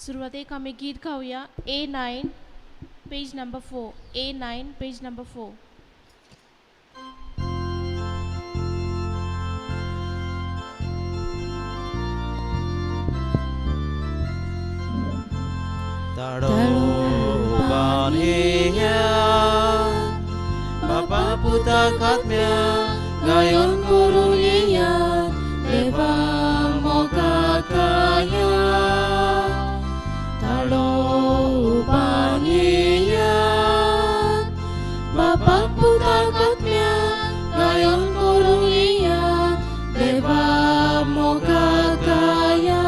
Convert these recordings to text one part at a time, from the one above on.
सुरवातेक आमी गीत गावया A9 page number 4, A9 page number 4. Bapa puta katmya gayon kurunya deva moga kaya Bapa puta katmya gayon kurunya deva moga kaya.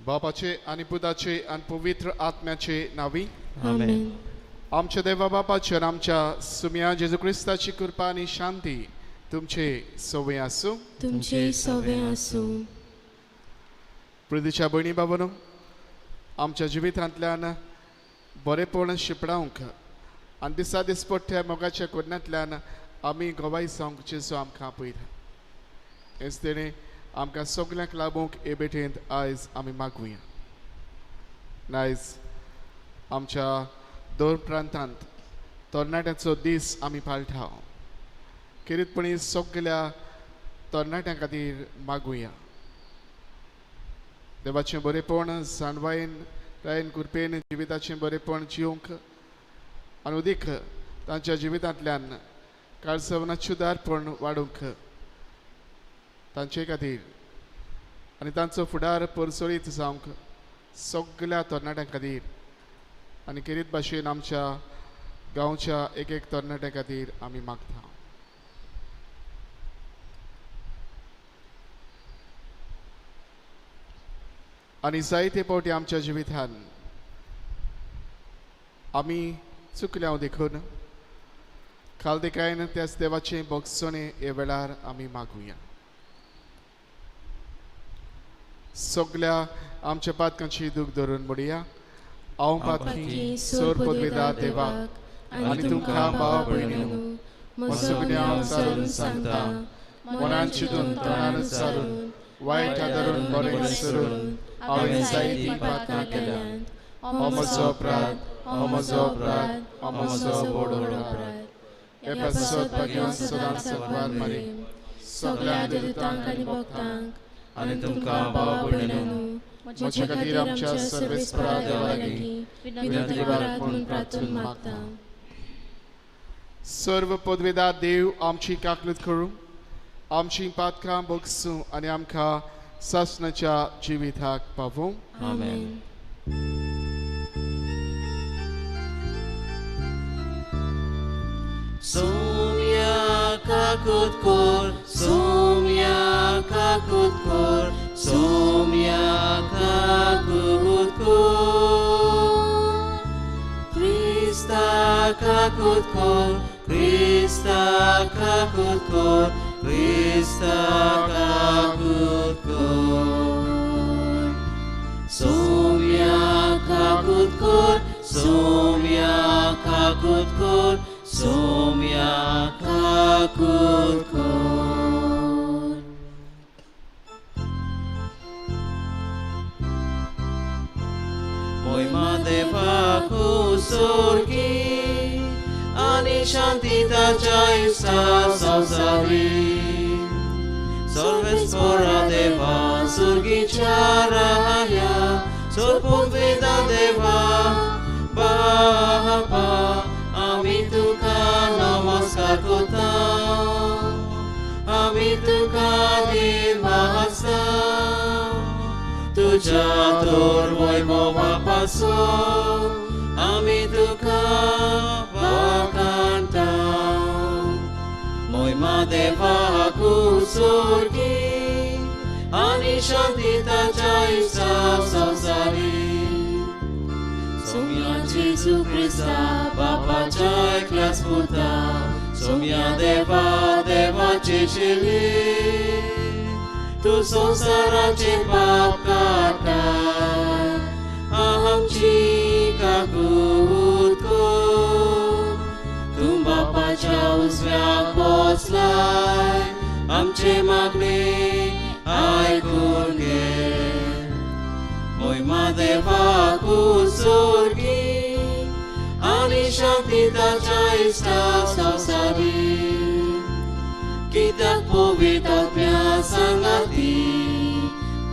बापाचे आनी पुताचे आनी पवित्र आत्म्याचे नावी आमेन. आमच्या देवा बापाचे आनी आमच्या सुम्या जेजू क्रिस्ताची कृपा आनी शांती तुमचे सवय आसूं. तुमचे सवय आसूं. प्रितीच्या भयणी बाबानो, आमच्या जिवितांतल्यान बरेपण शिपडावंक आनी दिसा दिसपट्ट्या मोगाच्या कोन्यांतल्यान आमी गवाय जावंक जेजू आमकां पळयता. हेच तेणें आमकां सगल्यांक लाबूंक हे भेटेंत आयज आमी मागुया. आयज आमच्या दोन प्रांतांत तरणाट्यांचो दीस आमी पाळटा. खेरीतपणी सगल्या तरणाट्यां खातीर मागुया. देवाचें बरेपण जाणवायेन रायन कृपेन जिविताचें बरेपण जिवंक आनी उदीक तांच्या जिवितांतल्यान काळसवनाचें दारपण वाडोवंक तांचे खातीर आनी तांचो फुडार परसोळीत जावंक सगल्या तरणाट्यां खातीर आनी खेरीत भाशेन आमच्या गांवच्या एक एक तरणाट्यां खातीर आमी मागता. आनी जायते फावटी आमच्या जिवितान आमी चुकल्या देखून खालदेकायन त्याच देवाचें भोगसणें हे वेळार आमी मागुया. सगल्या आमच्या पातकांची दूख धरून म्हणया, हांव पातकी सोर पदवेदा देवाक आनी तुमकां भाव भयणींनो म्हजो गुन्यांव सारून सांगता, मनान चिंतून तोंडान उच्चारून वायट आदरून बरें सरून हांवें जायतीं पातकां केल्यांत. हो म्हजो अपराध, हो म्हजो अपराध, हो म्हजो व्हड अपराध. हे पासत भाग्यान सदांच सकवार मारी सगल्या देवतांक आनी भक्तांक आनी तुमकां भाव भयणींनो म्हजे खातीर आमच्या सर्वेस्परा देवा लागीं विनंती करात म्हूण प्रार्थना मागता. सर्व पदवेदार देव आमची काकलूत करूं, आमची पातकां भोगसूं आनी आमकां सासणाच्या जिविताक पावूं. आमेन. Sumya kakutkor, sumya kakutkor, sumya kakutkor. Krista kakutkor, Krista kakutkor, Krista kakutkor. Sumya kakutkor, sumya kakutkor, sumya kakutkor. Moima deva kusurgi, ani shanti tacha isa samsari. Sarvesvara deva surgi charaya, sarpudveda deva bapa. आमी तुका नमस्कार करता, आमी तुका दिलवासा, तुज्या तोर वैभवा पासून आमी तुका वाखाणता. मोयमा देवाक सुर्गी आनी शांती ताच्या इसा संवसारी. Sumya Jesu Krista, बापाच्या एकल्याच पुता, सोम्या देवा देवाचे शेली तूं संवसाराचे पाप काडटा आमची काकूत कर तूं बापाच्या उजव्याक बसलाय आमचे मागणे आयकून घे मोयमा देवाक उत्सर्गी आनी शांती ताच्या इश्टा संवसारी कित्याक पवित्र आत्म्या सांगाती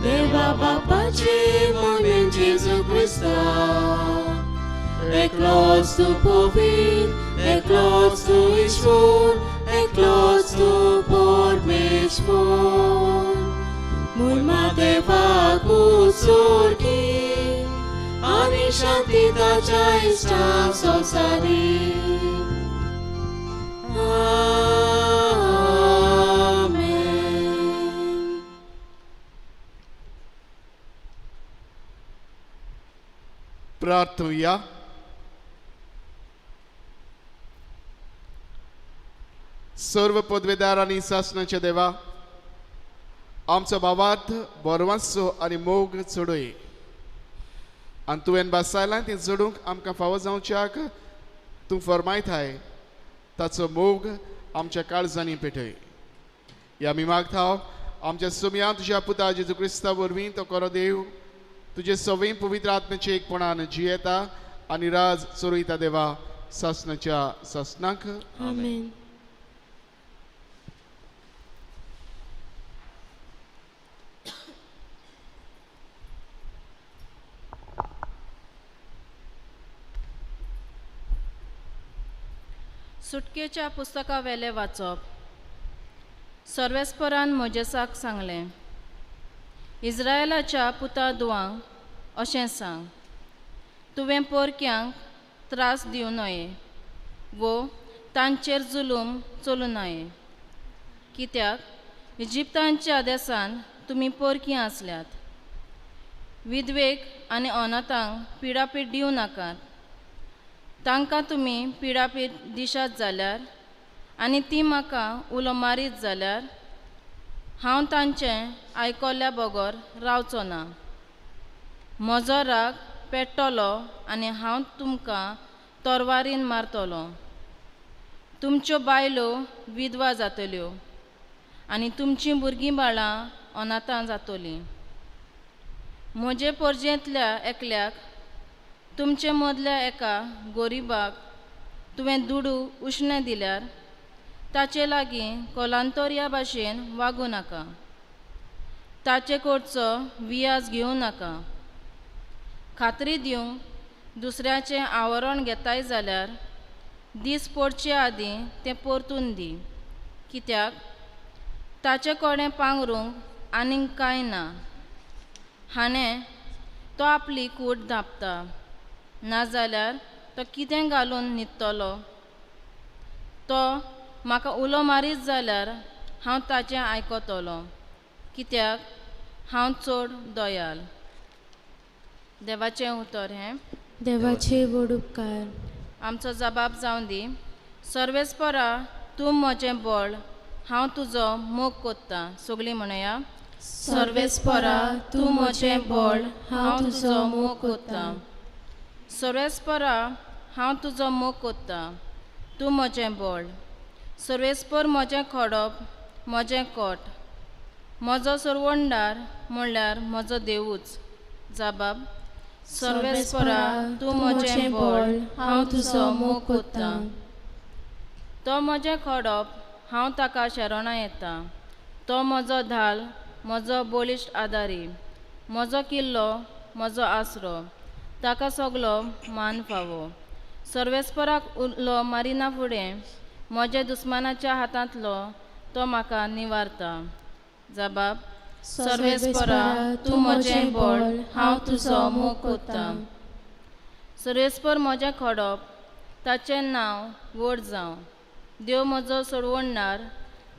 देवा बापाचे मोहिमेन जेजू क्रिस्ता एकलोच तूं पवित्र एकलोच तूं ईश्वर एकलोच तूं परमेश्वर मोहिमा देवाक उत्सर्गी आनी शांती ताच्या इश्टा संवसारी. आमेन. प्रार्थुया. सर्व पदवेदार आनी सासणाच्या देवा, आमचो भावार्थ बरवांचो आनी मोग चडय आनी तुवें बसायलां तें जोडूंक आमकां फावो जावच्याक तूं फरमायताय ताचो मोग आमच्या काळजांनी पेटय. ह्या आमी मागता आमच्या सुमया तुज्या पुता जेजू क्रिस्ता वरवीं तो करो देव तुजे सवय पवित्र आत्म्याचे एकपणान जियेता आनी राज चोरयता देवा सासणाच्या सासणाक. आमेन. सुटकेच्या पुस्तका वेलें वाचप. सर्वेस्परान मोजेसाक सांगलें, इस्रायलाच्या पुता दुवांक अशें सांग, तुवें पोरक्यांक त्रास दिवं नये वो तांचेर जुलूम चलूं नये, कित्याक इजिप्तांच्या देसान तुमी पोरकीं आसल्यात. विधवेक आनी अनाथांक पिडापीड दिवं नाकात. तांकां तुमी पिडापीड दिशात जाल्यार आनी ती म्हाका उलो मारीत जाल्यार हांव तांचें आयकल्या बगर रावचो ना. म्हजो राग पेट्टलो आनी हांव तुमकां तरवारीन मारतलो. तुमच्यो बायलो विधवा जातल्यो आनी तुमचीं भुरगीं बाळां अनाथां जातलीं. म्हजे परजेंतल्या एकल्याक तुमचे मदल्या एका गोरिबाक तुवें दुडू उश्णें दिल्यार ताचे लागीं कोलांतोरया भाशेन वागूं नाका. ताचे कडचो वियाज घेवं नाका. खात्री दिवंक दुसऱ्याचें आवरण घेताय जाल्यार दीस पडचे आदीं तें परतून दी, कित्याक ताचे कडेन पांगरूंक आनीक कांय ना. हाणें तो आपली कूड धांपता, नाजाल्यार तो कितें घालून न्हिदतलो. तो म्हाका उलो मारीत जाल्यार हांव ताचें आयकतलो, कित्याक हांव चड दयाल. देवाचें उतर हें. देवाचे व्हड उपकार. आमचो जबाब जावं दी. सर्वेस्परा तूं म्हजें बळ, हांव तुजो मोग कोत्तां. सगळीं म्हणया. सर्वेस्परा तूं म्हजें बळ, हांव तुजो मोग कोत्तां. सर्वेस्परा हांव तुजो मोग कोत्तां, तूं म्हजें बळ. सर्वेस्पर म्हजें खडप, म्हजें कोट, म्हजो सरवणदार म्हणल्यार म्हजो देवूच. जबाब. सर्वेस्परा तूं म्हजें बळ, हांव तुजो मोग कोत्तां. तो म्हजें खडप, हांव ताका शरणां येता. तो म्हजो धाल, म्हजो बळिश्ट आदारी, म्हजो किल्लो, म्हजो आसरो, ताका सगलो मान फावो. सर्वेस्पराक उलो मारिना फुडें म्हज्या दुस्मानाच्या हातांतलो तो म्हाका निवारता. जबाब. सर्वेस्परा तूं म्हजें बळ, हांव तुजो मोग कोत्तां. सर्वेस्पर म्हजें खडप, ताचें नांव व्हड जावं. देव म्हजो सोडवणदार,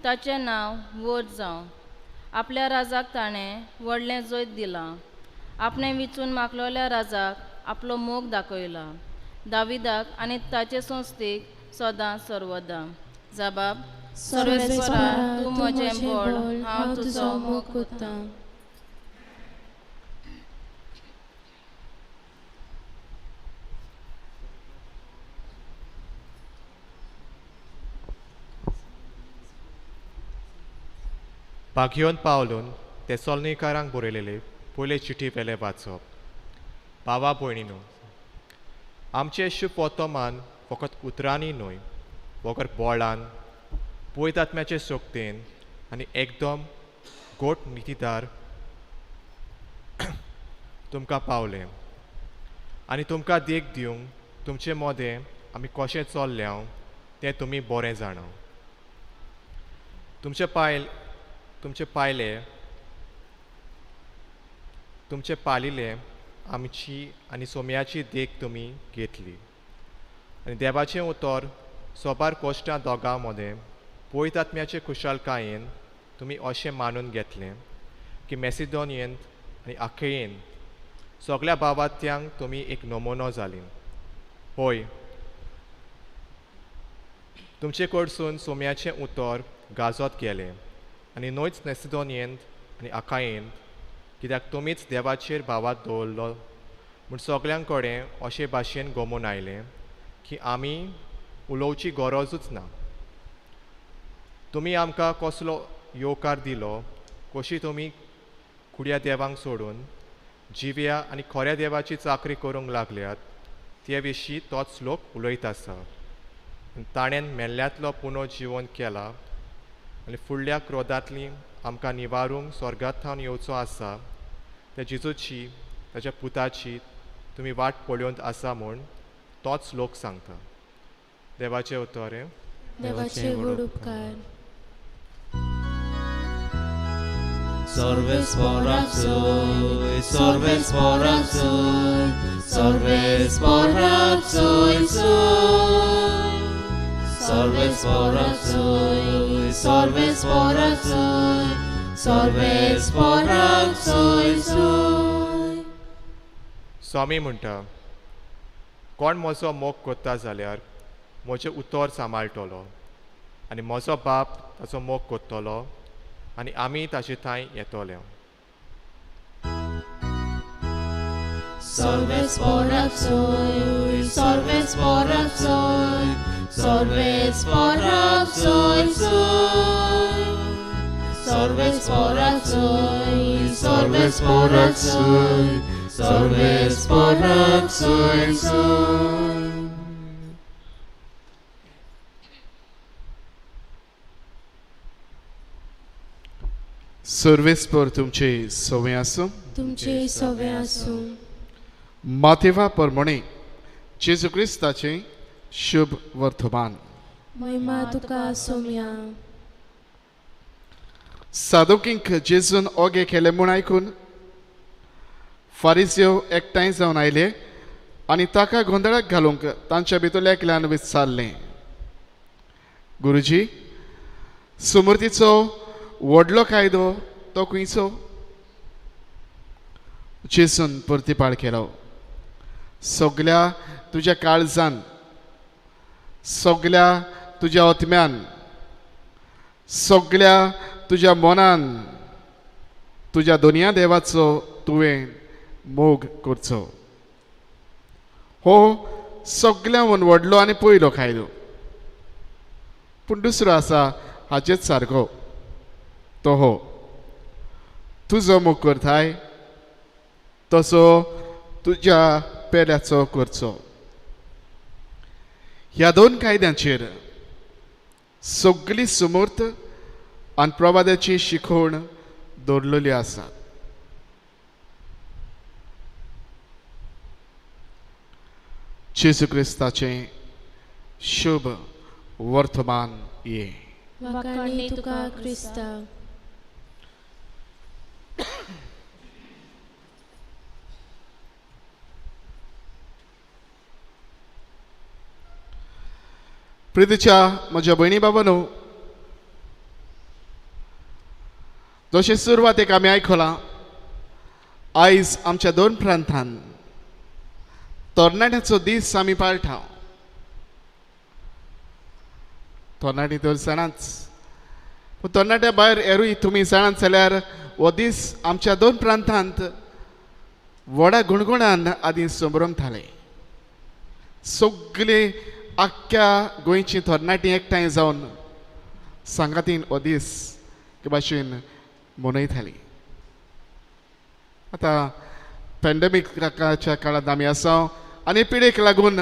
ताचें नांव व्हड जावं. आपल्या राजाक ताणें व्हडलें जैत दिलां. आपणें विचून मागलोल्या राजाक आपलो मोग दाखयला. दाविदाक आनी ताचे संस्थेक सदां सर्वदा. जबाब सर्वेस्परा तूं म्हजें बळ हांव तुजो मोग कोत्तां. बागयोन पावलून तेसोलनिकारांक बरयलेले पयले चिठी वेले वाचप. भावा भयणीनो, आमचें शुभ वर्तमान फकत उतरांनी न्हय वगर बोळान पवित्र आत्म्याचे शक्तेन आनी एकदम गोट नितीदार तुमकां पावलें आनी तुमकां देख दिवंक तुमचे मदें आमी कशें चल्ल्या तें तुमी बरें जाणा. तुमचे पालिले आमची आनी सोम्याची देख तुमी घेतली आनी देवाचें उतर सोबार कोश्टां दोगां मदें पवित्र आत्म्याचे खुशालकायेन तुमी अशें मानून घेतलें की मॅसिडोनियेंत आनी आखेयेंत सगळ्या भावात्यांक तुमी एक नमुनो जाली. होय, तुमचे कडसून सोम्याचें उतर गाजत गेलें आनी न्हयच मॅसिडोनियेंत आनी आखायेंत, कित्याक तुमीच देवाचेर भावात दवरलो म्हूण सगळ्यां कडेन अशे भाशेन गोमून आयलें की आमी उलोवची गरजूच ना. तुमी आमकां कसलो येवकार दिलो, कशी तुमी कुड्या देवांक सोडून जिव्या आनी खऱ्या देवाची चाकरी करूंक लागल्यात ते विशीं तोच लोक उलयत आसा. ताणें मेल्ल्यांतलो पुनो जिवन केला आनी फुडल्या क्रोधांतली आमकां निवारूंक स्वर्गांत थावन येवचो आसा त्या जेजूची ताच्या पुताची तुमी वाट पळोवंत आसा म्हूण तोच लोक सांगता. देवाचें उतर हें. देवाचे व्हड उपकार. सर्वेस्पराक सोय, सर्वेस्पराक सोय, सर्वेस्पराक सोय सोय. सर्वेस्पराक सोय, सर्वेस्पराक सोय, सर्वेस्पराक सोय सोय. स्वामी म्हणटा, कोण म्हजो मोग करता जाल्यार म्हजें उतर सांबाळटलो आनी म्हजो बाप ताचो मोग करतलो आनी आमी ताचे थंय येतले. सर्वेस्पराक सोय, सर्वेस्पराक सोय, सर्वेस्पराक सोय सोय. सर्वेस्पराक सोय, सर्वेस्पराक सोय, सर्वेस्पराक सोय सोय. सर्वेस्पर तुमचे सवे आसूं, तुमचे सवे आसूं. मातेवा प्रमाणे जेजू क्रिस्ताचें शुभ वर्तमान. महिमा तुका सोम्या. सादोकींक जेजून ओगे केले म्हूण आयकून फारिज्यो एकठांय जावन आयले आनी ताका गोंदळाक घालूंक तांच्या भितरल्या एकल्यान विचारलें, गुरुजी, सुमूर्तीचो व्हडलो कायदो तो खंयचो? जेजून प्रतिपाळ केलो, सगल्या तुज्या काळजान, सगल्या तुज्या आत्म्यान, सगल्या तुज्या मनान तुज्या दोनया देवाचो तुवें मोग करचो. हो सगळ्यांहून व्हडलो आनी पयलो कायदो. पूण दुसरो आसा हाचेच सारको, तो हो, तुजो मोग करताय तसो तुज्या पेल्याचो करचो. ह्या दोन कायद्यांचेर सगळी सुमूर्त आनी प्रवादाची शिकवण दवरलेली आसा. जेजू क्रिस्ताचें शुभ वर्तमान ये. वाखाणणी तुका क्रिस्ता. प्रितीच्या म्हज्या भयणी बाबानो, जशें सुरवातेक आमी आयकलां, आयज आमच्या दोन प्रांतान तरणाट्याचो दीस आमी पाळटा. तरणाटीं तर जाणांच, पूण तरणाट्या भायर हेरूय तुमी जाणात जाल्यार हो दीस आमच्या दोन प्रांतांत व्हडा गुणगुणान आदीं संभ्रमताले. सगळे आख्ख्या गोंयची तरणाटीं एकठांय जावन सांगातीन हो दीस हे भाशेन मनयताली. आतां पॅन्डेमिकाच्या काळांत आमी आसा आनी पिडेक लागून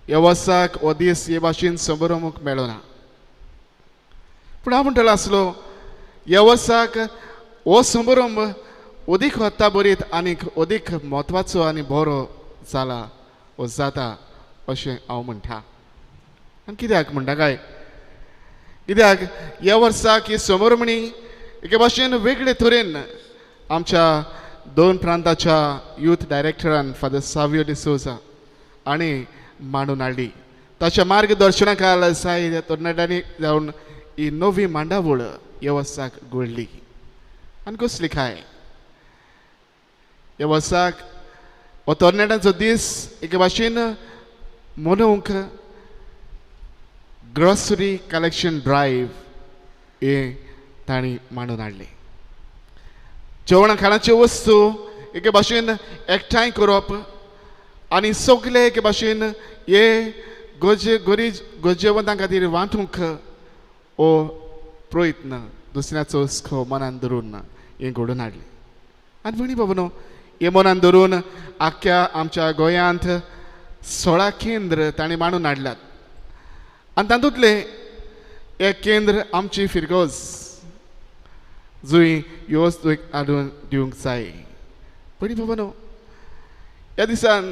ह्या वर्साक हो दीस हे भाशेन संभ्रमूंक मेळना. पूण हांव म्हणटलो आसलो ह्या वर्साक हो संभ्रम अदीक वता बरीत आनीक अदीक म्हत्वाचो आनी बरो जाला वो जाता अशें हांव म्हणटा. आनी कित्याक म्हणटा काय, कित्याक ह्या वर्साक ही संभ्रमणी एके भाशेन वेगळे तरेन आमच्या दोन प्रांताच्या यूथ डायरेक्टरान फादर सावियो डिसोजा आनी मांडून हाडली. ताच्या मार्गदर्शना खाला जाय तरणाट्यांनी जावन ही नवी मांडावळ ह्या वर्साक घडली. आनी कसली काय ह्या वर्साक हो तरणाट्यांचो दीस एके भाशेन मनोवंक ग्रॉसरी कलेक्शन ड्रायव्ह हें तांणी मांडून हाडलें. जेवणा खाणाच्यो वस्तू एके भाशेन एकठांय करप आनी सगळे एके भाशेन हे गरजे गरीब गरजेवंतां खातीर वांटूंक हो प्रयत्न दुसऱ्याचो हुस्को मनान धरून हें घडोवन हाडलें. आनी भयणी बाबांनो, हें मनान धरून आख्ख्या आमच्या गोंयांत 16 केंद्र तांणी मांडून हाडल्यात आनी तातूंतलें एक केंद्र आमची फिरगोज जुंय ह्यो वस्तू हाडून दिवंक जाय. भयणी बाबांनो, ह्या दिसान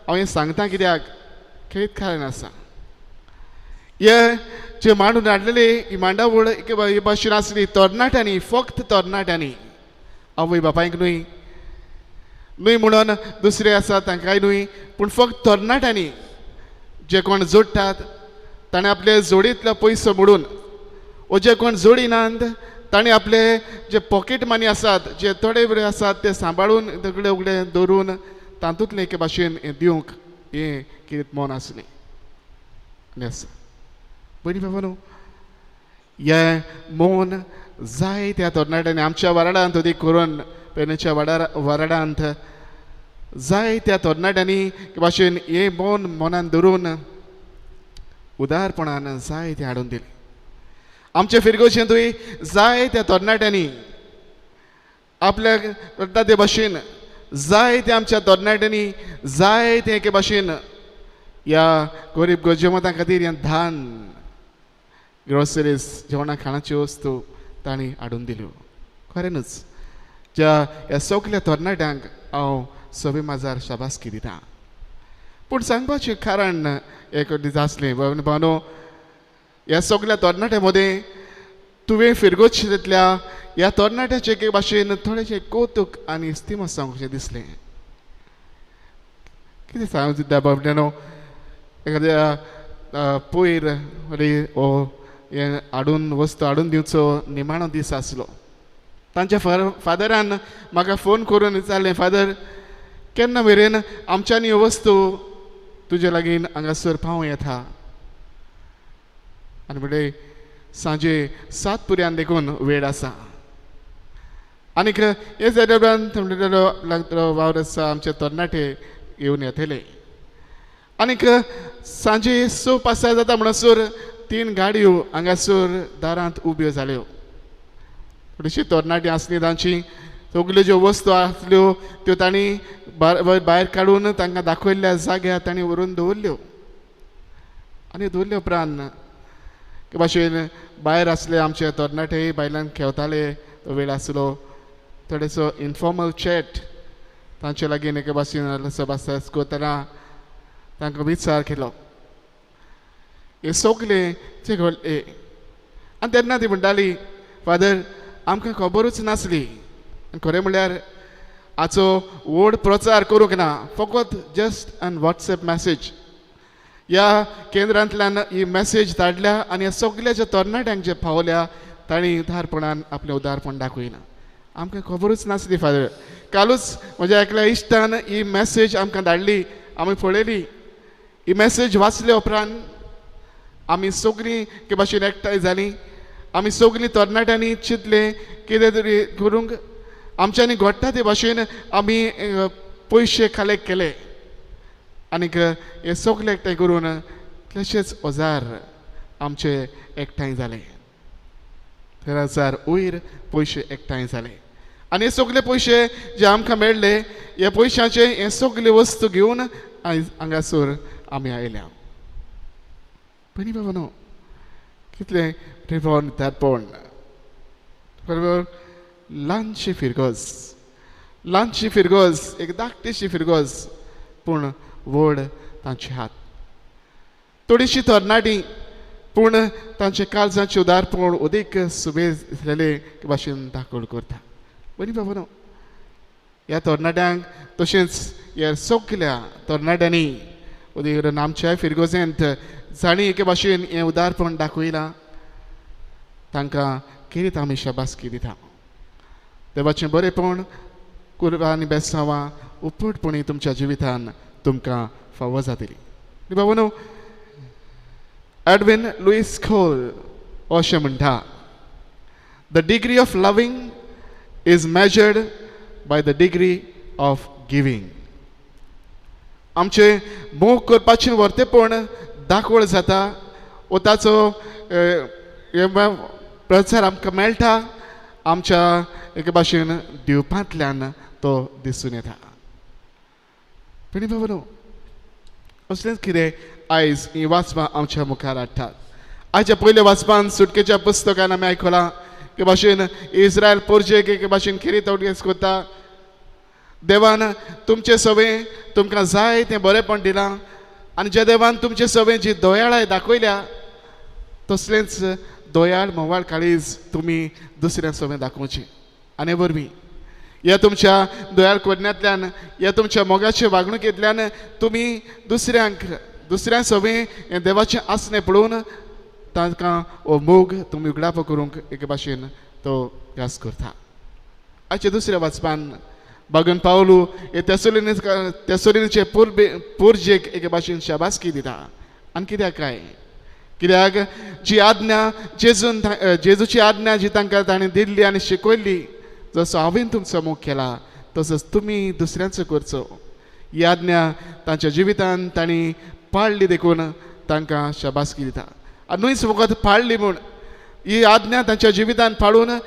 हांव हें सांगता कित्याक खेरीत कारण आसा. हे जे मांडून हाडलेले ही मांडावळ एके हे भाशेन आसली तरणाट्यांनी, फक्त तरणाट्यांनी, आवय बापायक न्हय न्हय म्हणून दुसरे आसा तांकांय न्हय, पूण फक्त तरणाट्यांनी जे कोण जोडटात ताणें आपले जोडींतलो पयसो मोडून, वो जे कोण जोडिनात ताणें आपले जे पॉकेट मनी आसात जे थोडे बरे आसात ते सांबाळून दगडे उगडे दवरून तातूंतलें एके भाशेन हें दिवंक हें कितें मन आसलें आनी आसा. भयणी बाबांनो, हें मन जाय त्या तरणाट्यांनी आमच्या वाराडांत अदीक करून पेडणेच्या वाराडांत जाय त्या तरणाट्यांनी एके भाशेन हें मन मनान धरून उदारपणान जाय तें हाडून दिलें. आमचे फिरगोशेंतूय जाय त्या तरणाट्यांनी आपल्याक करता ते भाशेन जाय ते आमच्या तरणाट्यांनी जाय ते एके भाशेन ह्या गरीब गरजेवंतां खातीर हें धान ग्रोसरीज जेवणा खाणाच्यो वस्तू तांणी हाडून दिल्यो. खरेंच ज्या ह्या सगल्या तरणाट्यांक हांव सभे माजार शाबासकी दिता. पूण सांगपाचें कारण एक दीस आसलें भावनो, ह्या सगल्या तरणाट्यां मदें तुवें फिरगोचेंतल्या ह्या तरणाट्याचें एके भाशेन थोडेशें कौतूक आनी इस्तिमा सांगचें दिसलें. कितें सांगू दिता बाबड्यानो, एखाद्या पयर हो हें हाडून वस्तू हाडून दिवचो निमाणो दीस आसलो. तांच्या फादरान म्हाका फोन करून विचारलें, फादर केन्ना मेरेन आमच्यांनी ह्यो वस्तू तुजे लागीं हांगासर पावूं येता? आनी म्हणलें सांजे 7 पुऱ्यान देखून वेळ आसा. आनीक हें जाल्या उपरांत म्हणटलो वावर आसा आमचे तरणाटे येवन येतले. आनीक सांजे 6 पांच जाता म्हणसर 3 गाडयो हांगासर दारांत उब्यो जाल्यो. थोडीशी तरणाटी आसली तांची सगल्यो ज्यो वस्तू आसल्यो त्यो तांणी भायर काडून तांकां दाखयल्ल्या जाग्यार तांणी व्हरून दवरल्यो. आनी दवरल्या उपरांत के भाशेन भायर आसले आमचे तरणाटे बायलांक खेळटाले तो वेळ आसलो. थोडेसो इनफॉर्मल चॅट तांचे लागीं एके भाशेन सभास करतना तांकां विचार केलो हे सगलें जें घडलें. आनी तेन्ना ती म्हणटाली, फादर आमकां खबरूच नासली. आनी खरें म्हणल्यार हाचो व्हड प्रचार करूंक ना, फकत जस्ट एन वॉट्सएप मॅसेज ह्या केंद्रांतल्यान ही मॅसेज धाडल्या आनी ह्या सगल्या ज्या तरणाट्यांक जे पावल्या तांणी उदारपणान आपलें उदारपण दाखयलां. आमकां खबरूच नासली फादर. कालूच म्हज्या एकल्या इश्टान ही मॅसेज आमकां धाडली, आमी पळयली. ही मॅसेज वाचल्या उपरांत आमी सगळीं एके भाशेन एकठांय जालीं. आमी सगळीं तरणाट्यांनी चिंतलें कितें तरी करूंक आमच्यांनी घडटा ते भाशेन आमी पयशे कलेक्ट केले आनीक हे सगळे एकठांय करून कितलेशेच हजार आमचे एकठांय जाले. 13,000 वयर पयशे एकठांय जाले आनी हे सगळे पयशे जे आमकां मेळ्ळे ह्या पयशांचे हे सगळे वस्तू घेवन आयज हांगासर आमी आयल्या. पयलीं बाबा न्हू कितलें रिवोन दर्पण बरोबर ल्हानशी फिरगज, ल्हानशी फिरगज, एक धाकटीशी फिरगज पूण व्हड तांचे हात. थोडीशी तरणाटी पूण तांचे काळजाचें उदारपण अदीक सुबेज जाल्ले भाशेन दाखोवण करता. बरी बाबा न्हू ह्या तरणाट्यांक तशेंच ह्या सगल्या तरणाट्यांनी अदीक करून आमच्या फिरगोजेंत जांणी एके भाशेन हें उदारपण दाखयलां तांकां कितें आमी शाबासकी दिता. देवाचें बरेंपण कुर्बा आनी बेसांवां उपटपणी तुमच्या जिवितान तुमकां फावो जातली. बाबा न्हू एडविन लुईस खोल अशें म्हणटा, the degree of loving is measured by the degree of giving. आमचें मोग करपाचें वर्तेपण दाखोवण जाता वो ताचो प्रचार आमकां मेळटा आमच्या एके भाशेन दिवपांतल्यान तो दिसून येता. पयलीं बाबा न्हू असलेंच कितें आयज हीं वाचपां आमच्या मुखार हाडटात. आयच्या पयल्या वाचपान सुटकेच्या पुस्तकान आमी आयकलां एके भाशेन इस्रायल पोरजेक एके भाशेन खेरीत उडगेस करता. देवान तुमचें सवें तुमकां जाय तें बरेंपण दिलां आनी ज्या देवान तुमचे सवें जी दयाळाय दाखयल्या तसलेंच दयाळ म्होंवाळ काळीज तुमी दुसऱ्या सवें दाखोवचें. आनी वरवीं ह्या तुमच्या दयाळ करण्यांतल्यान ह्या तुमच्या मोगाचे वागणुकेंतल्यान तुमी दुसऱ्यांक दुसऱ्या सवें हें देवाचें आसणें पळोवन तांकां हो मोग तुमी उगडापो करूंक एके भाशेन तो घास करता. आयच्या दुसऱ्या वाचपान बागन पावलू हे तेसोलिनीचे पोरजेक एके भाशेन शाबासकी दिता. आनी कित्याक काय कित्याक जी आज्ञा जेजून जेजूची आज्ञा जी तांकां ताणें दिल्ली आनी शिकयल्ली जसो हांवें तुमचो मोग केला तसोच तुमी दुसऱ्यांचो करचो. ही आज्ञा तांच्या जिवितान तांणी पाळ्ळी देखून तांकां शाबासकी दिता. आनी न्हूच फकत पाळ्ळी म्हूण ही आज्ञा तांच्या जिवितान पाळून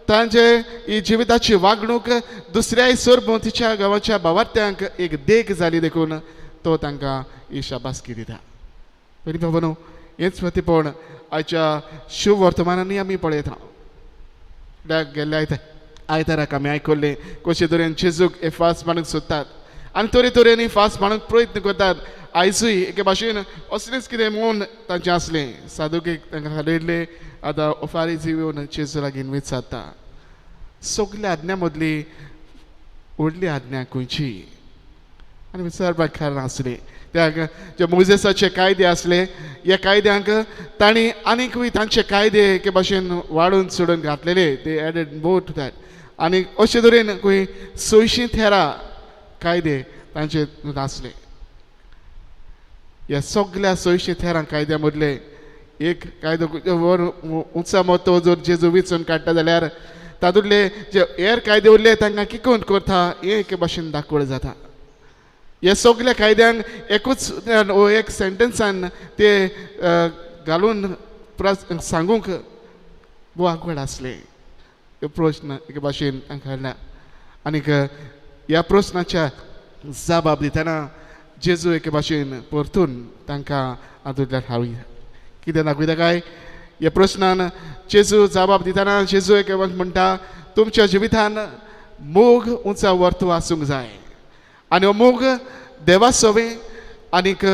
तांचे ही जिविताची वागणूक दुसऱ्याय सरभोंवतीच्या गांवाच्या भावार्थ्यांक एक देख जाली देखून तो तांकां ही शाबासकी दिता. पयलीं बाबा न्हू हेंच फतीपण आयच्या शुभ वर्तमानांनी आमी पळयता. गेल्ल्या आयताराक आमी आयकल्लें कशे तरेन जेजूक हे फास्ट मांडूंक सोदतात आनी तरेतरेनी फास्ट मांडूंक प्रयत्न करतात. आयजूय एके भाशेन असलेंच कितें मौन तांचें आसलें. सादुकेक तांकां हाडयल्ले आतां ओफारीजी येवन जेजू लागीं विचारता सगल्या आज्ञा मदली व्हडली आज्ञा खंयची आनी विचारपाक कारण आसलें त्या जे मोजेसाचे कायदे आसले ह्या कायद्यांक तांणी आनीकूय तांचे कायदे एके भाशेन वाडून चडून घातलेले. They added more to that. आनी अशे तरेन खंय 600 तेरा कायदे तांचे आसले. ह्या सगल्या 613 कायद्या मदले एक कायदो उंचा मतो जर जेजू विचून काडटा जाल्यार तातूंतले जे हेर कायदे उरले तांकां किकोन करता हें एके भाशेन दाखोवण जाता. ह्या सगल्या कायद्यांक एकूच एक सेंटेन्सान ते घालून सांगूंक भोव आगवड आसलें. प्रश्न एके भाशेन तांकां हाडला आनीक ह्या प्रस्नाच्या जबाब दितना जेजू एके भाशेन परतून तांकां हातूंतल्यान हाडुया. कितें दाखयता काय ह्या प्रस्नान जेजू जबाब दितना जेजू एके म्हणटा तुमच्या जिवितान मोग उंचा वर्तू आसूंक जाय आनी हो मोग देवा सवें आनीक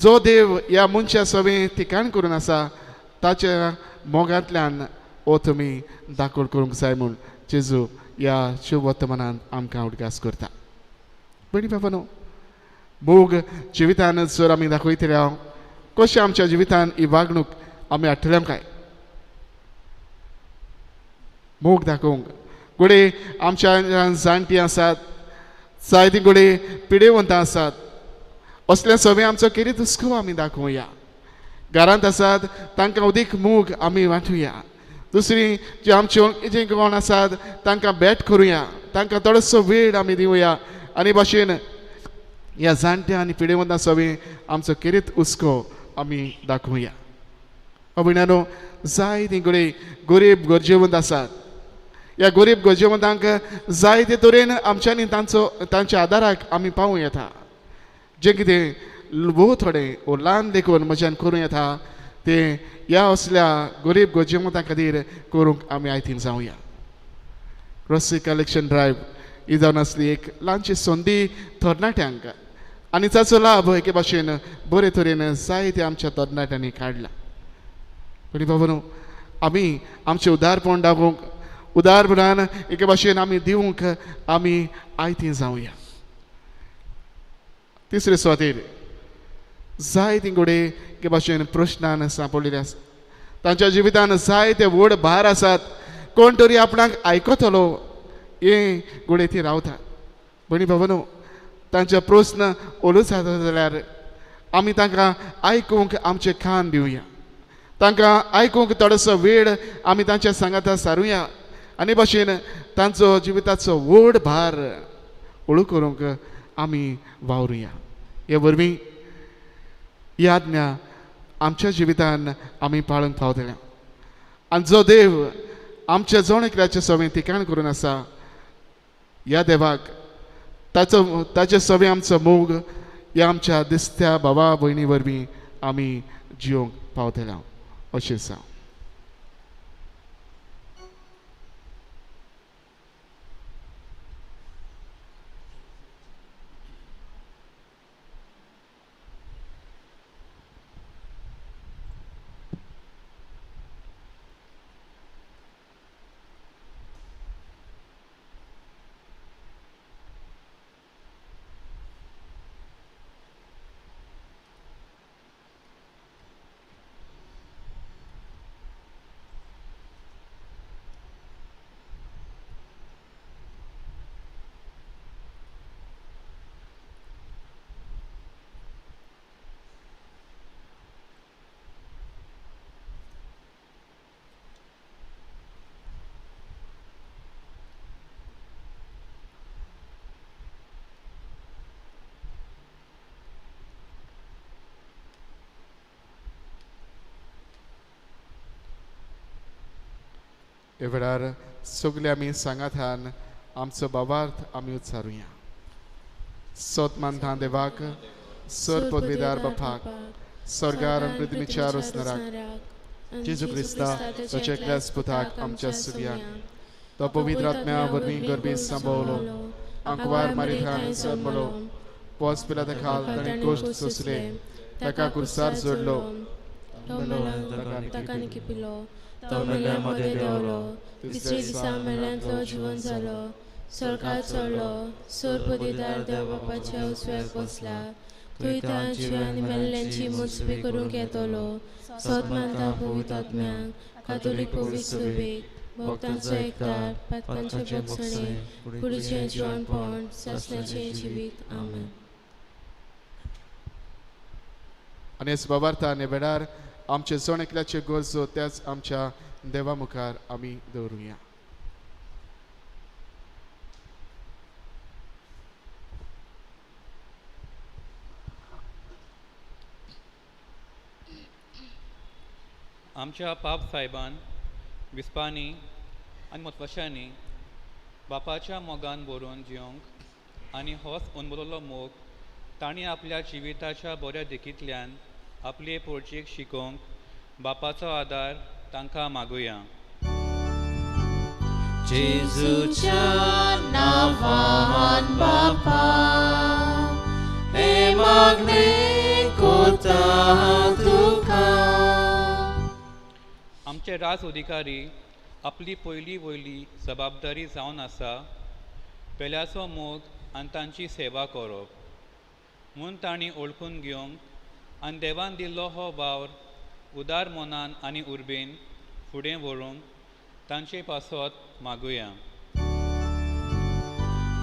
जो देव ह्या मनशा सवें ठिकाण करून आसा ताच्या मोगांतल्यान हो तुमी दाखोवण करूंक जाय म्हूण जेजू ह्या शुभ वर्तमानान आमकां उडगास करता. भयणी बाबानो मोग जिवितान जर आमी दाखयतले हांव कशें आमच्या जिवितान ही वागणूक आमी हाडटले काय मोग दाखोवंक घडये आमच्या जाणटीं आसात जायतीं घडये पिडेवंतां आसात असल्या सगळें आमचो खेरीत हुस्को आमी दाखोवया. घरांत आसात तांकां उदीक मूग आमी वांटुया. दुसरी जी आमची वळखीची कोण आसात तांकां भेट करुया, तांकां थोडोसो वेळ आमी दिवया आनी भाशेन ह्या जाणट्या आनी पिडेवंतां सवी आमचो खेरीत हुस्को आमी दाखोवया. भयणांनो, जायतीं कडेन गरीब गरजेवंत आसात. ह्या गरीब गरजेवंतांक जायते तरेन आमच्यांनी तांचो तांच्या आदाराक आमी पावूं येता. जें कितें भोव थोडें वो ल्हान देखून म्हज्यान करूं येता तें ह्या असल्या गरीब गरजेवंतां खातीर करूंक आमी आयतीन जावया. ग्रोसरी कलेक्शन ड्रायव्ह ही जावन आसली एक ल्हानशी संदी तरणाट्यांक आनी ताचो लाभ एके भाशेन बरे तरेन जायते आमच्या तरणाट्यांनी काडला. पूण बाबा न्हू, आमी आमचें उदारपण दाखोवंक, उदारपणान एके भाशेन आमी दिवंक आमी आयती जावया. तिसरे सुवातेर जायतीं कडेन एके भाशेन प्रश्नान सांपडलेले आसा. तांच्या जिवितान जायते व्हड भार आसात. कोण तरी आपणाक आयकतलो हे घडये ती रावतात. भयणी बाबा न्हू, तांचे प्रस्न ओलू जाता जाल्यार आमी तांकां आयकूंक आमचें कान दिवया. तांकां आयकूंक थोडोसो वेळ आमी तांच्या सांगाता सारुया आनी भाशेन तांचो जिविताचो व्हड भार हळू करूंक आमी वावरुया. हे वरवीं ही आज्ञा आमच्या जिवितान आमी पाळूंक पावतले. आनी जो देव आमच्या जण एकल्याचें सवें ठिकाण करून आसा, ह्या देवाक ताचो ताचे सवें आमचो मोग ह्या आमच्या दिसत्या भावा भयणी वरवीं आमी जियोंक पावतले अशें सांग. ह्या वेळार सगळे आमी सांगातान आमचो बाबार्थ आमी उच्चारुया. सोत मानता देवाक, सर पदवीदार बापाक, स्वर्गार आनी पृथ्वीच्या रचणाराक, जेजू क्रिस्ता ताच्या एकल्याच पुताक आमच्या सुव्याक, तो पवित्र आत्म्या वरवीं गर्भी सांबावलो, आंकवार मारिथान जल्मलो, पोस पिलाता खाल ताणें कश्ट सोंसले, ताका कुर्सार जोडलो, ताका निकिपिलो, तो मेल्या मदें देंवलो, तिसरे दिसा मेल्यांतलो जिवन जालो, स्वर्गार चडलो, सोर पदवीदार देव बापाच्या उजव्याक बसला, थंय तांची आनी मेल्ल्यांची मुजबी करूंक येतलो. सत मानता पवित्र आत्म्याक, कातोलीक पवित्र सभेक, भक्तांचो एकदार, पातकांचे भोगसणे, कुडीचें जिवनपण, सासणाचें जिवीत. आमेन. आनी हेच बाबार्थान ह्या वेळार आमचे जण एकल्याचे गरजो त्याच आमच्या देवा मुखार आमी दवरुया. आमच्या पाप सायबान, विस्पांनी आनी मतवशांनी बापाच्या मोगान बरोवन जिवंक आनी होच अनबोललो मोग तांणी आपल्या जिविताच्या बऱ्या देखींतल्यान आपले पोळचेक शिकोवंक बापाचो आदार तांकां मागुया. जेजूच्या नांवान बापा हे मागणें कोता तुका. आमचे राज अधिकारी आपली पयली वयली जबाबदारी जावन आसा पेल्याचो मोग आनी तांची सेवा करप म्हूण तांणी वळखून घेवंक आनी देवान दिल्लो हो वावर उदार मनान आनी उर्बेन फुडें व्हरूंक तांचे पासत मागुया.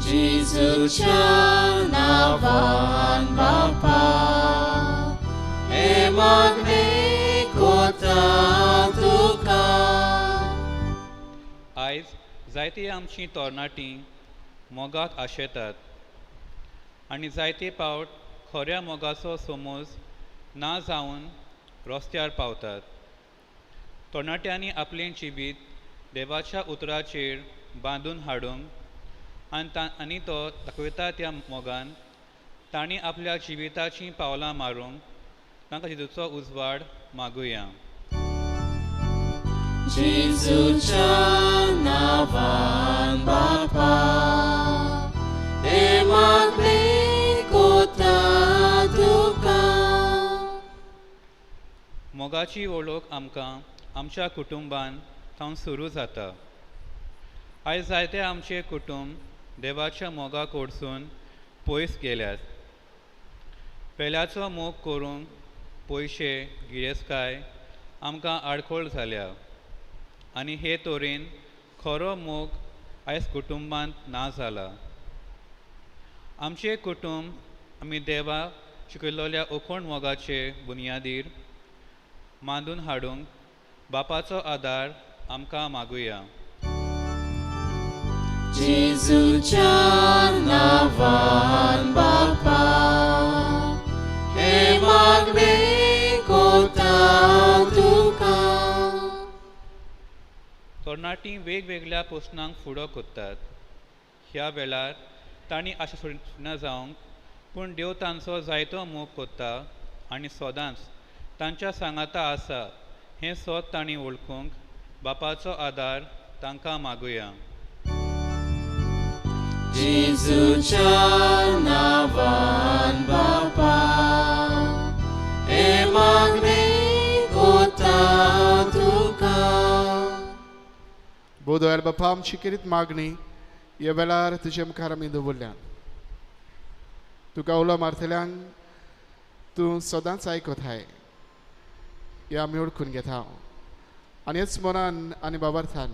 जेजूच्या नांवान बापा हे मागणें कोता तुका. आयज जायती आमची तरणाटीं मोगाक आशेतात आनी जायते पावट खऱ्या मोगाचो समज ना जावन रस्त्यार पावतात. तरणाट्यांनी आपलें जिवीत देवाच्या उतराचेर बांदून हाडूंक आनी तो दाखयता त्या मोगान तांणी आपल्या जिविताचीं पावलां मारूंक तांकां जेजूचो उजवाड मागुया. जेजूच्या नांवान बापा हे मागणें कोता तुका. मोगाची वळख आमकां आमच्या कुटुंबान सावन सुरू जाता. आयज जायते आमचे कुटुंब देवाच्या मोगा कडसून पयस गेल्यात. पेल्याचो मोग करूंक पयशे गिरेस्तकाय आमकां आडखळ जाल्या आनी हे तरेन खरो मोग आयज कुटुंबांत ना जाला. आमचें कुटुंब आमी देवा शिकयल्ल्या ओखण मोगाचे बुन्यादीर मांदून हाडूंक बापाचो आदार आमकां मागुया. जेजूच्या नांवान बापा हे मागणें कोता तुका. तरणाटीं वेगवेगळ्या प्रस्नांक फुडो करतात. ह्या वेळार तांणी आशा सोडिना जावंक, पूण देव तांचो जायतो मोग करता आनी सदांच तांच्या सांगाता आसा हें सत तांणी वळखूंक बापाचो आदार तांकां मागुया. जेजूच्या नांवान बापा हे मागणें कोता तुका. बोदोयाल बापा आमची केरीत मागणी ह्या वेळार तुजे मुखार आमी दवरल्या. तुका उलो मारतल्यांक तूं सदांच आयकताय हें आमी वळखून घेता आनी हेच मनान आनी बाबार्थान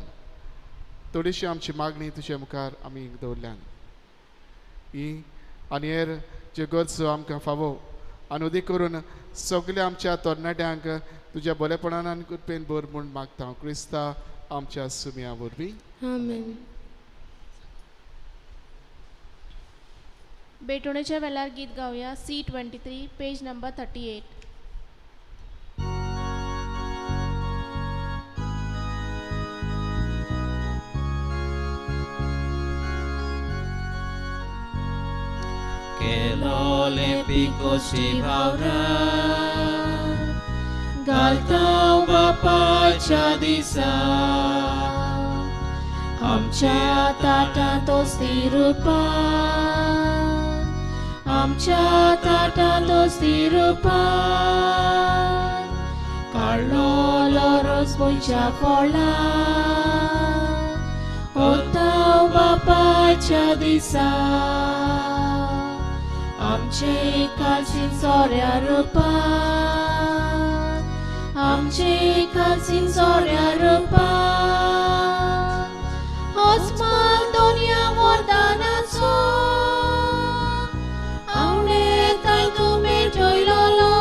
थोडीशी आमची मागणी तुजे मुखार आमी दवरल्यान. ही आनी हेर ज्यो गरजो आमकां फावो आनी उदीक करून सगल्या आमच्या तरणाट्यांक तुज्या बरेपणान आनी कृपेन भर म्हूण मागता क्रिस्ता आमच्या सुम्या वरवीं. आमेन. भेटवणेच्या वेळार गीत गावया C23 page number 38. केलोले पिकोशी भावरा घालता बापाच्या दिसा आमच्या ताटांत अस्ती रुपान आमच्या ताटांत अस्ती रुपान काडलोलो रोस गोंयच्या फळां ओता बापाच्या दिसा आमचे कालसीन सोऱ्या रुपान आमचे कालसीन सोऱ्या रुपान होच माल दोनया वरदानाचो आवडे तूं भेटयलोलो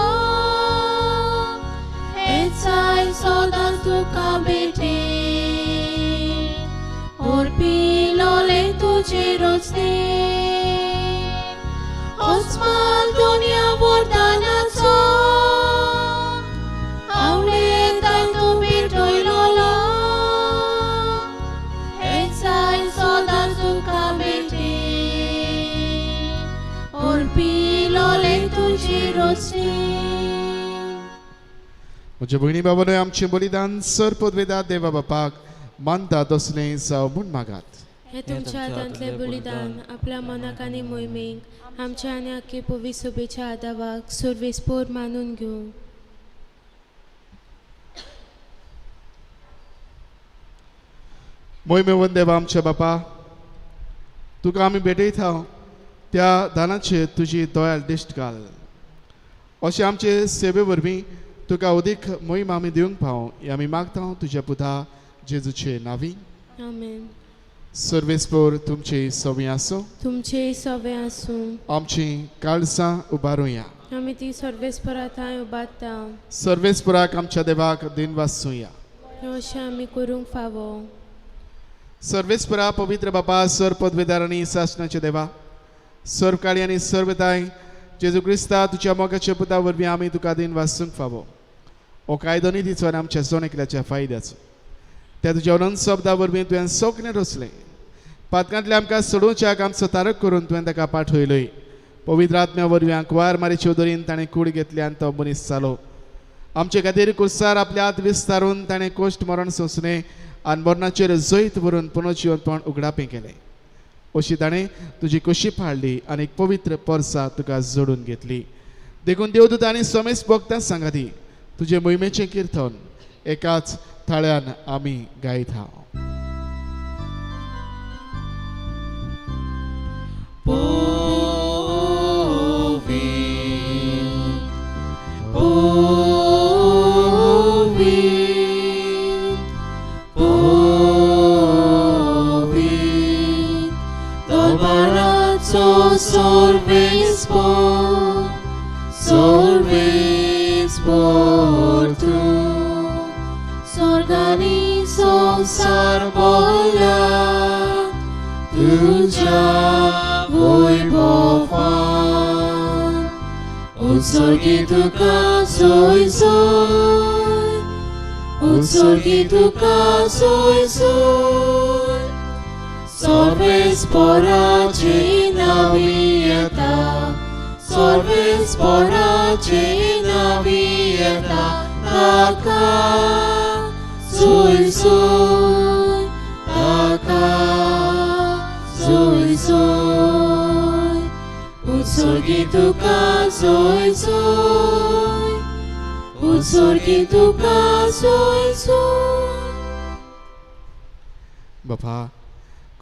हेच आयज सदांच तुका भेटे ओरपिलोले तुजे रस्ते होच माल दोनया वरदानाचो आवडे तूं भेटयलोलो हेच आयज सदांच तुका भेटे ओरपिलोले तुजे रस्ते. म्हज्या भयणी बाबानो आमचें बलिदान सर पदवेदा देवा बापाक मानता तसलें जावं म्हूण मागात. हे तुमच्या हातांतलें बलिदान आपल्या मनाक आनी मोहिमेक आमच्या आनी आख्खे पवी सभेच्या आदावाक सर्वेस्पोर मानून घेवं. मोहिमेवन देवा आमच्या बापा तुका आमी भेटयता त्या दानाचेर तुजी दयाल दिश्ट घाल अशें आमचे सेवे वरवीं तुका अदीक मोहीम आमी दिवंक पाव हें आमी मागता तुज्या पुता जेजूचे नांवी. आमेन. सर्वेस्पोर तुमचे सवी आसूं. तुमचे सवे आसूं. आमची काळजां उबारुया. आमी ती सर्वेस्परा थंय उबारता. सर्वेस्पराक आमच्या देवाक दिन वाचुया. अशें आमी करूंक फावो. सर्वेस्परा पवित्र बापा, सर पदवेदार आनी सासणाचे देवा, सर्वकाळी आनी सर्वताय जेजू क्रिस्ता तुज्या मोगाच्या पुता वरवीं आमी तुका दिन वाचूंक फावो. हो कायदो नितीचो आनी आमच्या जण एकल्याच्या फायद्याचो. त्या तुज्या अनंत शब्दा वरवीं तुवें सगळें रचलें. पातकांतलें आमकां सोडोवच्याक आमचो तारक करून तुवें ताका पाठयलोय. पवित्र आत्म्या वरवीं आंकवार मारीचे उदरीन ताणें कूड घेतली आनी तो मनीस जालो. आमचे खातीर कुर्सार आपल्या हात विस्तारून ताणें कोश्ट मरण सोंसलें आनी मरणाचेर जैत व्हरून पुनर्जिवनपण उगडापें केलें. अशी ताणें तुजी कशी पाळ्ळी आनी एक पवित्र परसा तुका जोडून घेतली. देखून देवदूत आनी समेस्त भक्तां सांगाती तुजे मोहिमेचें किर्तन एकाच थाळ्यान आमी गायता. Sorves tu, sorgani संसार बोला तुझ्या वैभवान. उत्सर्गी तुका सोय सोय, उत्सर्गी तुका सोय सोय, सर्वेस्पराचे नावी येता, सर्वेस्पराचे नावी येता, ताका सोय सोय, ताका सोय सोय, उत्सर्गी तुका सोय सोय, उत्सर्गी तुका सोय सोय. बापा,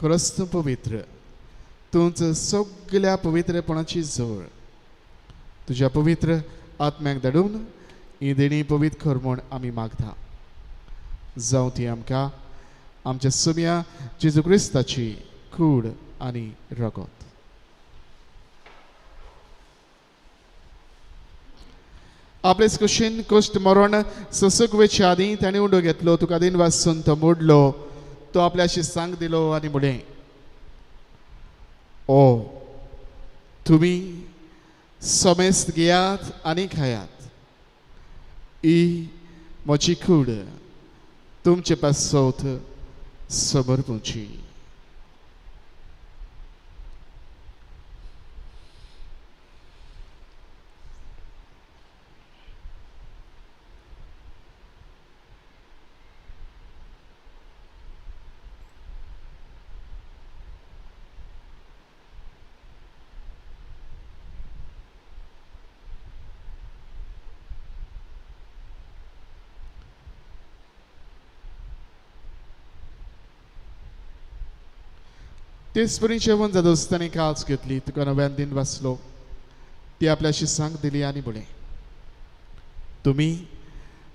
खरोच तूं पवित्र, तूंच सगल्या पवित्रपणाची जोड. तुज्या पवित्र आत्म्याक धाडून ही देणी पवित्र कर म्हूण आमी मागता. जावं ती आमकां आमच्या सुम्या जेजू क्रिस्ताची कूड आनी रगत. आपलेच कुशीन कश्ट मरण सोसूंक वेचे आदीं ताणें उंडो घेतलो, तुका दिन वाचून तो मोडलो, तो आपल्याशी सांग दिलो आनी म्हणलें, ओ तुमी समेस्त घेयात आनी खायात, ही म्हजी कूड तुमचे पासत समर्पूची. तेच परी जेवण जातच ताणें काळज घेतली, तुका नव्यान दिन वाचलो, ती आपल्याशी सांग दिली आनी म्हणलें, तुमी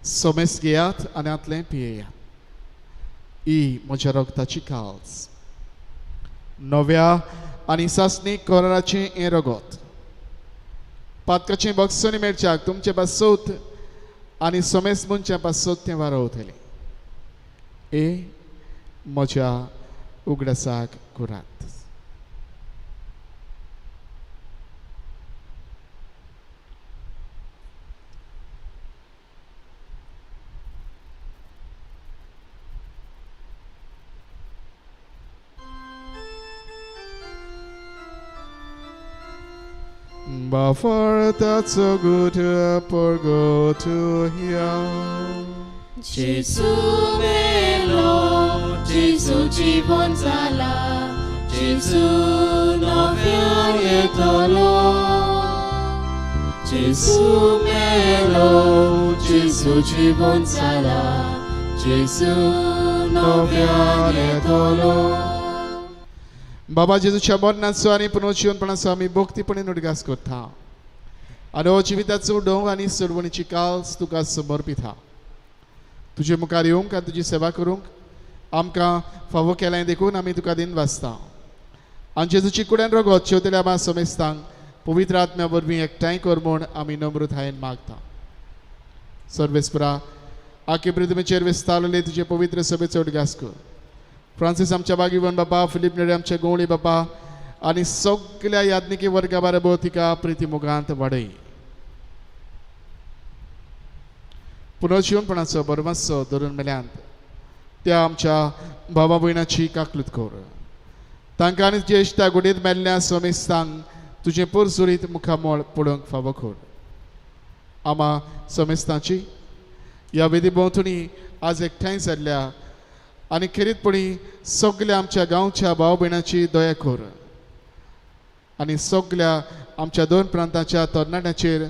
समेस्त घेयात आनी आतलें पियेयात, ही म्हज्या रगताची काळज, नव्या आनी सासणी कराराचें हें रगत, पातकाचें बक्षणी मेळच्याक तुमचे पासत आनी समेस्त मनशां पासत तें वारवतलें. ए म्हज्या उगडासाक करात. Before that's so good to go to hear. Jesu melo, Jesu jivon zala, Jesu novia yetolo. Jesu melo, Jesu jivon zala, Jesu novia yetolo. बाबा जेजूच्या मरणाचो आनी पुनर्जिवनपणाचो आमी भक्तीपणे उडगास करता आनी हो जिविताचो डोंग आनी सोडवणीची काल्स तुका समर्पिता. तुजे मुखार येवंक आनी तुजी सेवा करूंक आमकां फावो केलें देखून आमी तुका दिन वाचता. आनी जेजूची कुड्यान रगत शेवतल्या आमा समेस्तांक पवित्र आत्म्या वरवीं एकठांय कर म्हूण आमी नम्रतायेन मागता. सर्वेस्परा आखे पृथ्वीचेर विस्तारलेले तुजे पवित्र सभेचो उडगास कर. फ्रांसीस आमच्या बागीवन बापा, फिलीप नेरी आमच्या गोवळी बापा आनी सगल्या याज्ञिकी वर्गा बरोबर तिका प्रिती मोगांत वाडय. पुनर्जिवनपणाचो बरमाचो धरून मेल्यांत त्या आमच्या भावा भयणाची काकलूत कर. तांकां आनी ज्येश्ठ गुडीत मेल्ल्या समेस्तांक तुजें पोरसुरीत मुखामळ पळोवंक फावो कर. आमा समेस्तांची ह्या वेदी भोंवतणी आज एकठांय जाल्ल्या आनी खेरीतपणी सगल्या आमच्या गांवच्या भाव भयणाची दया कर आनी सगल्या आमच्या दोन प्रांताच्या तरणाट्यांचेर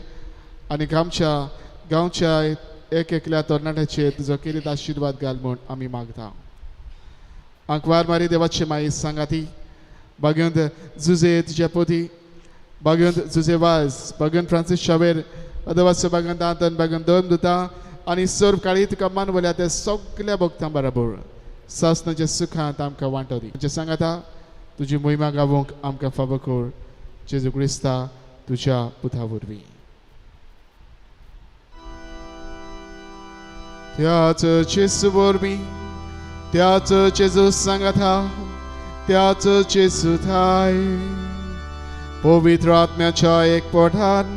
आनी आमच्या गांवच्या एक एकल्या तरणाट्याचेर तुजो खेरीत आशिर्वाद घाल म्हूण आमी मागता. आंकवार मारी देवाची माई सांगाती, बागेंत जुजे तुज्या पोती, बागेंत जुजे वाज, बागेंत फ्रांसीस शावेर, अदवाचो बागेंत आंतन, बागेंत दोन दुता आनी सर्व काळी तुका मानवल्या त्या सगल्या भक्तां बरोबर सासनाच्या सुखांत आमकां वांटो दी. तुज्या सांगाता तुजी मोहिमा गावोंक आमकां फावो कर. जेजू क्रिस्ता तुज्या पुता वरवीं. त्याच जेजू वरवीं, त्याच जेजू सांगाता, त्याच जेजू थाय पवित्र आत्म्याच्या एकपठान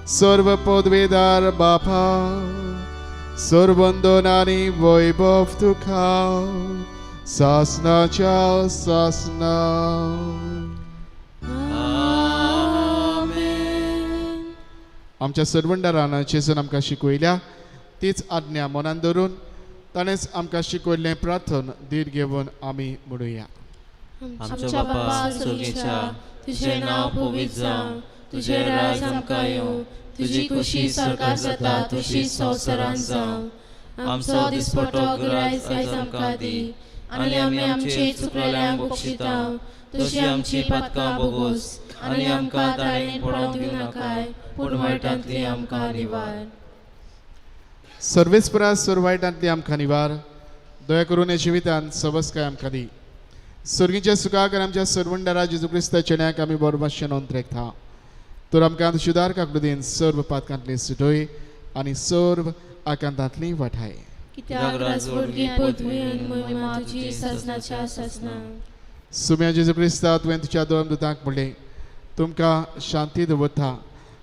सर्व पदवेदार बापा सर्वंदन आनी वैभव तुका सासनाच्या सासना. आमच्या सर्वंडारान जेजून आमकां शिकयल्या तीच आज्ञा मनान धरून ताणेंच आमकां शिकयल्लें प्रार्थन धीर घेवन आमी म्हणुया. आमच्या बापा स्वर्गीच्या, तुझें नांव पवित्र जावं, तुझें राज आमकां येवं, तुजी खुशी स्वर्गार जाता तशी संवसारांत जावं. आमचो दिसपटो ग्रास आयज आमकां दी आनी आमी आमचे चुकलेल्यांक बक्षिता तशी आमची पातकां बोगोस आनी आमकां ताळेन पडोवंक दिवं नाकाय, पूण वायटांतली आमकां निवार. सर्वेस्परा सर्व वायटांतली आमकां निवार. दया करून ह्या जिवितांत सबसकाय आमकां दी. सर्गीच्या सुखाक आनी आमच्या सर्वंडारा जेजू क्रिस्ता चेण्याक आमी बरो मातशें नोंद रेखता. तर आमकां शुदार काकलुदीन सर्व पातकांतली सुटय आनी सर्व आकांतांतली वाठाय. सुम्या जेजू क्रिस्ता, तुवें तुज्या दोन दुतांक म्हणलें, तुमकां शांती दवरता,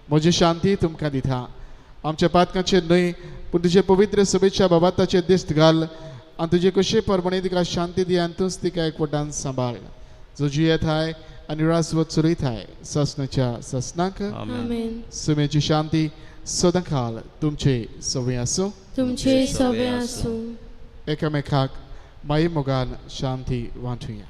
म्हजी शांती तुमकां दिता. आमच्या पातकांचेर न्हय पूण तुजे पवित्र सभेच्या बाबाताचेर दिश्ट घाल आनी तुजे कशे प्रमाणे तिका शांती दी आनी तूंच तिका एकवटान सांबाळ. जो जियेताय आनी राजवत चलयताय सासनाच्या सासनाक. सुम्याची शांती सदांकाल तुमचे सवय आसूं. तुमचे सवय आसूं. एकामेकाक माई मोगान शांती वांटुया.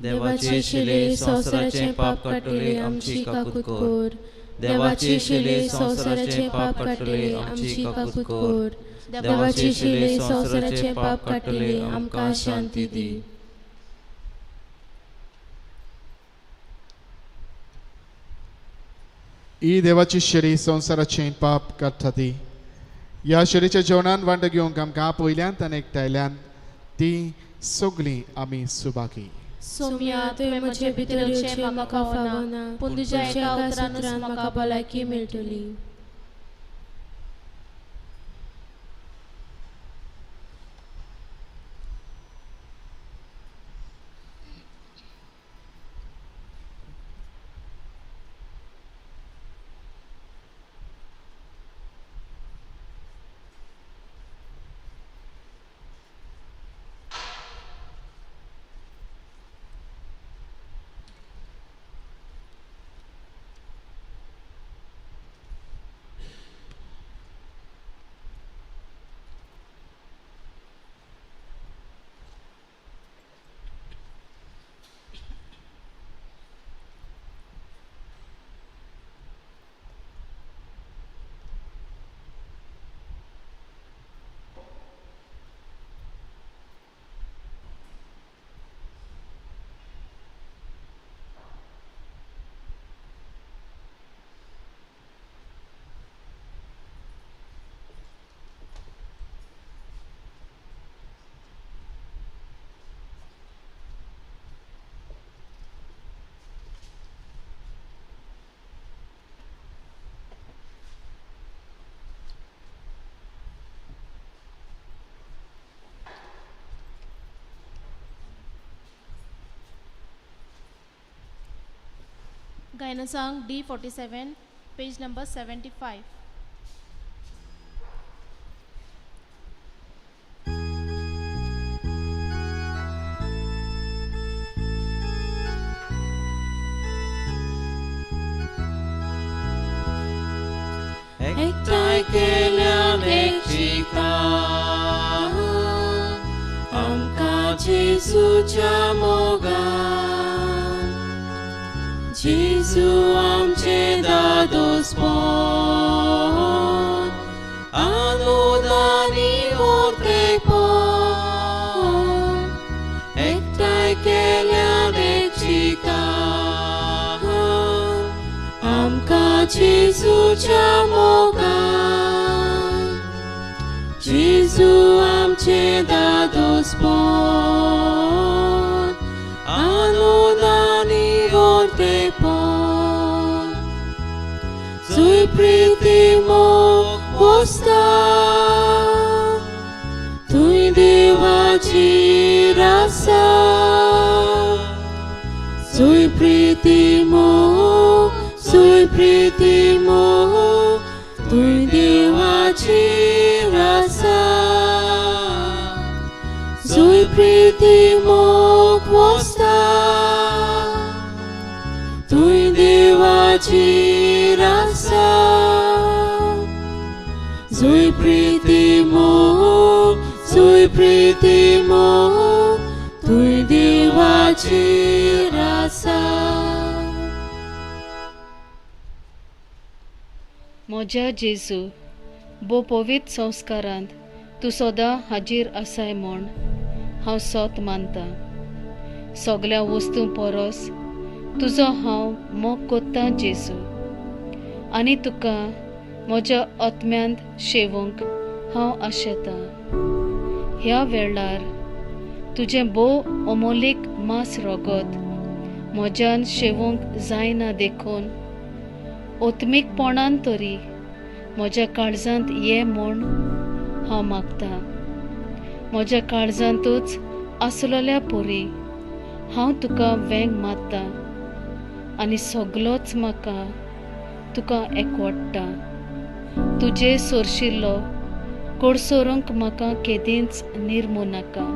देवाचे शिले संवसाराचे पाप काडटले आमची काकूत कर. देवाचे शिले संवसाराचे पाप काडटले आमची काकूत कर. देवाचे शिले संवसाराचे पाप काडटले आमकां शांती दी. ही देवाची शरी संवसाराचें पाप काडटा ती. ह्या शरीच्या जेवणान वांटो घेवंक आमकां आपयल्यान आनी एकठांयल्यान ती सगळीं आमी सुबाकी. सोम्या, तुवें म्हजे भितर येवचें म्हाका फावना, पूण तुज्या एका उतरानूच म्हाका भलायकी मेळटली. गायनसांग D47, page number 75. एकठांय केल्यान एक चिंतान आमकां जेजूच्या मोगान, जेजू आमचें दादोसपण आनंदानी मोर्तेपण. एकठांय केल्यान एक चिंतान आमकां जेजूच्या मोगान, जेजू आमचें दादोसपण आनंदानी मोर्तेपण. जुय प्रिती मोग वसता थंय देवाची रासा, जुय प्रिती मोग, जुय प्रिती मोग थंय देवाची रासा, जुय प्रिती मोग वसता थंय देवाची रासा, जुय प्रिती मोग, जुय प्रिती मोग थंय देवाची रासा. म्हज्या जेजू, भोव पवित्र संस्कारांत तूं सदां हाजीर आसाय म्हूण हांव सोत मानतां. सगल्या वस्तूं परस तुजो हांव मोग कोत्तां जेजू, आनी तुका म्हज्या आत्म्यांत शेवूंक हांव आशेतां. ह्या वेळार तुजें भोव अमोलीक मांस रगत म्हज्यान शेवूंक जायना देखून आत्मीकपणान तरी म्हज्या काळजांत ये म्हूण हांव मागतां. म्हज्या काळजांतूच आसलेल्या परी हांव तुका वेंग मारतां आनी सगलोच म्हाका तुका एकवडटा. तुजे सोरशिल्लो कोडसोरूंक म्हाका केदींच निर्मू नाका.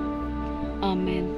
आमेन.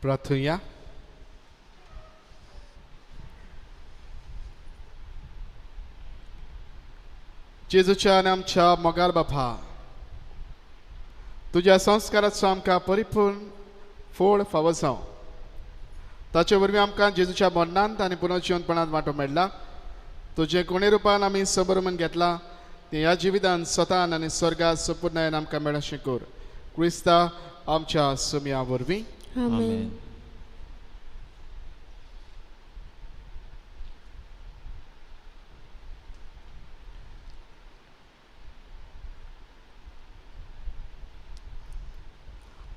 प्रार्थुया. जेजूच्या आनी आमच्या मोगाळ बापा, तुज्या संस्काराचो आमकां परिपूर्ण फोळ फावो जावं. ताचे वरवीं आमकां जेजूच्या मरणांत आनी पुनर्जिवनपणांत वांटो मेळ्ळा. तुजें कोणे रुपान आमी सबरमन घेतला तें ह्या जिवितान स्वतान आनी स्वर्गात संपूर्णायन आमकां मेळशें कर. क्रिस्ता आमच्या सुमया वरवीं. आमेन.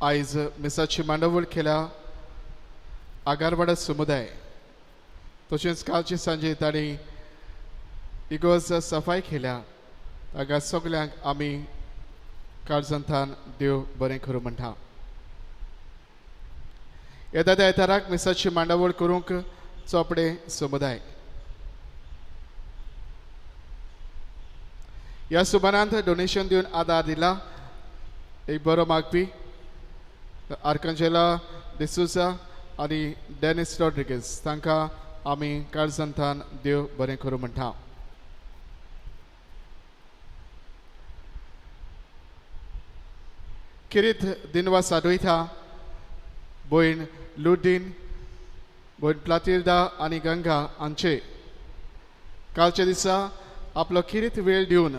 आयज मिसाची मांडावळ केल्या आगारवाडा समुदाय तशेंच कालचे सांजे तांणी इगर्ज सफाय केल्या ताका सगल्यांक आमी काळजांतल्यान देव बरें करूं म्हणटा. येता त्या आयताराक मिसाची मांडावळ करूंक चोपडे समुदाय ह्या सुमारांत डोनेशन दिवन आदार दिला एक बरो मागपी आर्कांजेला डिसोजा आनी डेनिस रॉड्रिगीज तांकां आमी काळजांतल्यान देव बरें करूं म्हणटा. किरीत दिनवास आडोयता भयण लुडीन भयण प्लातिल्दा आनी गंगा हांचे कालच्या दिसा आपलो किरीत वेळ दिवन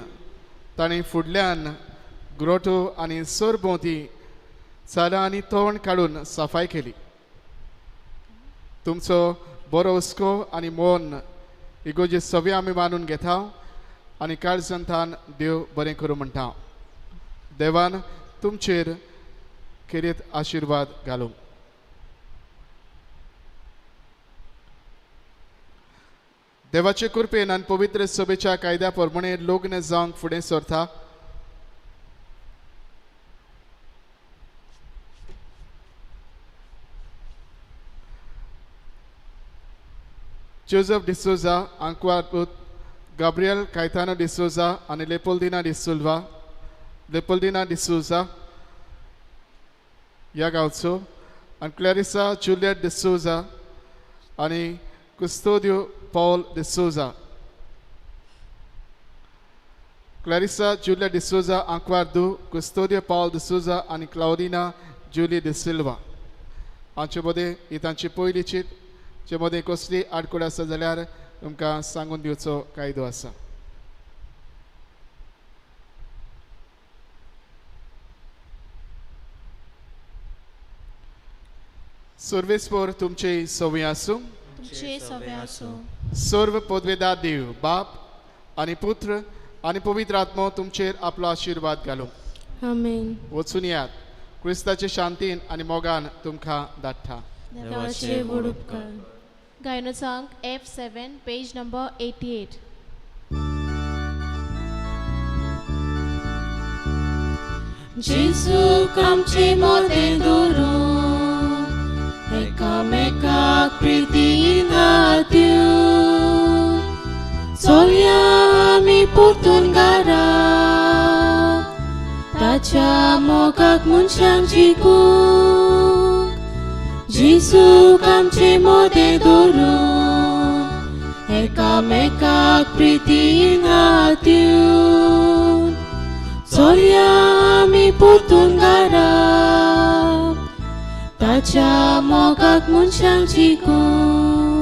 तांणी फुडल्यान ग्रोटो आनी सरभोंवती सालां आनी तोंड काडून सफाय केली. तुमचो बरो हुस्को आनी मन इगोजे सगळे आमी मानून घेता आनी काळजांतल्यान देव बरें करूं म्हणटा. देवान तुमचेर खेरीत आशिर्वाद घालूं. देवाचे कृपेन आनी पवित्र सभेच्या कायद्या प्रमाणे लग्न जावंक फुडें सरता. जोजफ डिसोजा आंकवार गाब्रियल कायतानो डिसोजा आनी लेपोल्दिना डिसुल्वा लेपोल्दिना डिसोजा ह्या गांवचो आनी क्लॅरिसा जुलियट डिसोजा आनी कुस्तोदियो पॉल डिसोजा क्लॅरिसा जुलियट डिसोजा आंकवार दू कुस्तोदियो पॉल डिसोजा आनी क्लावदिना जुली डिसिल्वा हांचे मदें ही तांची पयली चीट जे मदें कसली आडखळ आसा जाल्यार तुमकां सांगून दिवचो कायदो आसा. सर्वेस्पर तुमचे सवय आसूं. तुमचे सवय आसूं. सर्व पदवेदार देव बाप आनी पुत्र आनी पवित्र आत्मो तुमचेर आपलो आशिर्वाद घालूं. आमेन. वचून यात क्रिस्ताचे शांतीन आनी मोगान तुमकां धाडटा. देवाचे व्हड उपकार. गायनाचो अंक F7 page number 88. जेजूक आमचे मोदें दवरून एकामेकाक प्रितीन हात दिवन चलया आमी परतून घरा ताच्या मोगाक मनशांक जिखूंक. जेजूक आमचे मोदें दवरून एकामेकाक प्रितीन हात दिवन चलया आमी परतून घरा ताच्या मोगाक मनशांक जिखूंक.